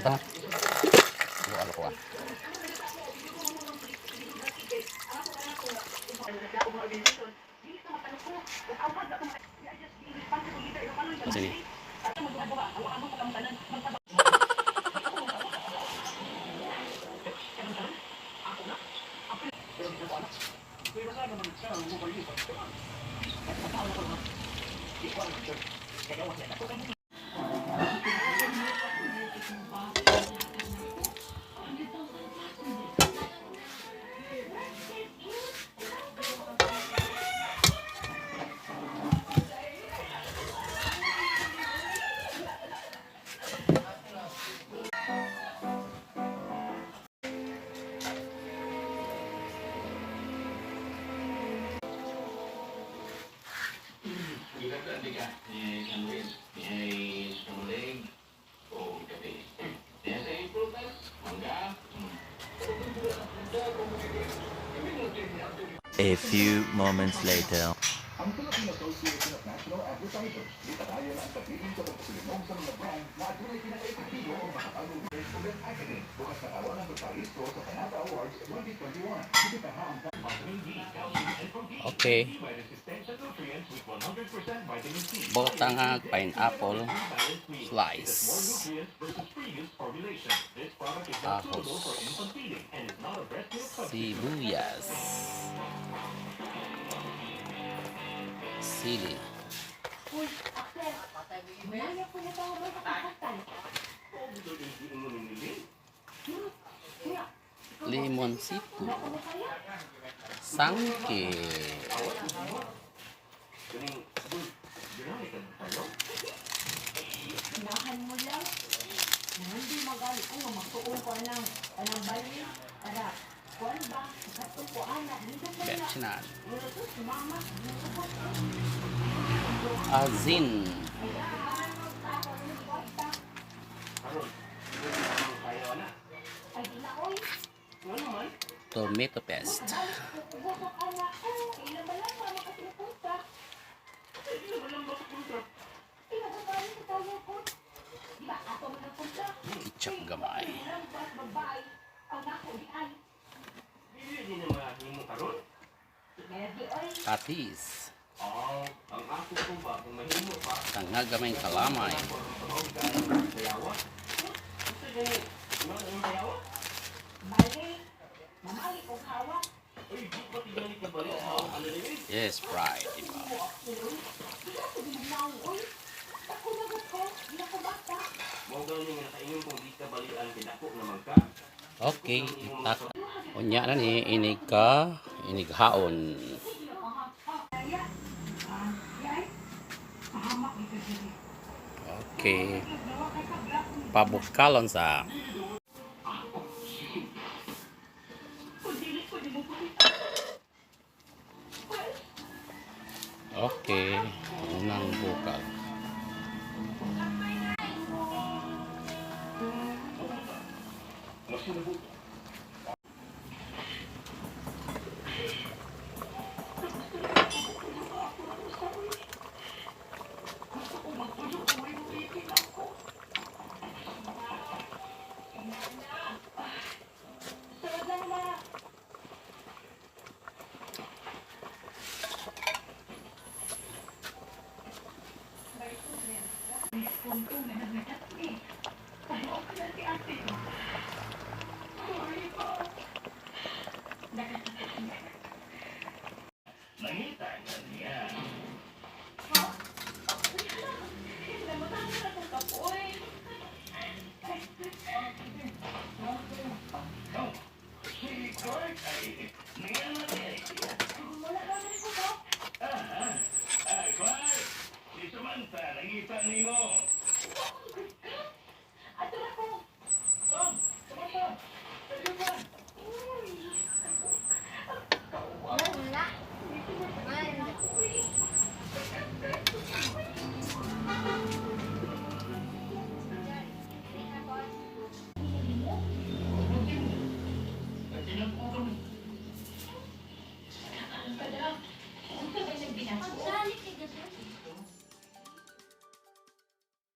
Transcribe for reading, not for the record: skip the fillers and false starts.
Basta na. Ano ko ah. Sini. A few moments later. Ang Philippine Association of National Advertisers, gitanayan ang pagiging sa pagpasilingog sa mga brand na adunay pinaka-epektibo o makapagong ulit packaging. Bukas na karon ang pagparehistro sa Panata Awards 2021. Bisitaha ang Vitamin D, calcium, and protein. Okay. May resistensya nutrients with 100% vitamin C. Butangag pineapple Balanced meal. slice. More nutrients versus previous formulation. This product is not Ahos. suitable for infant feeding and is not a breast milk substitute. Sibuyas. Sili. Uy, Axel, malaya po na tao mo sa kakasal. Limoncito. Sangke. Unahan mo lang. Hindi magali ko nga magtuon ko anang anang bali para kuan ba katong ko ana dito pa na. Betchinan. Wala to si mama. Azin. Ay di na oy. Tomato paste. Gusto ana. Ila ba lang mama kasi punta. Ay, nagabali sa tawo ko. Di ba ato man ang punta? Ketchup gamay. Lang ba babae ang ako di ay. Di oy. Patis. Tangag gamay kalamay. Bali, mamali og hawak. Yes, pride. Diba? Okay, itak. Unya na ni inig ka, inig haon. Okay. Pabukalon sa. Okay, unang bukal. Siya.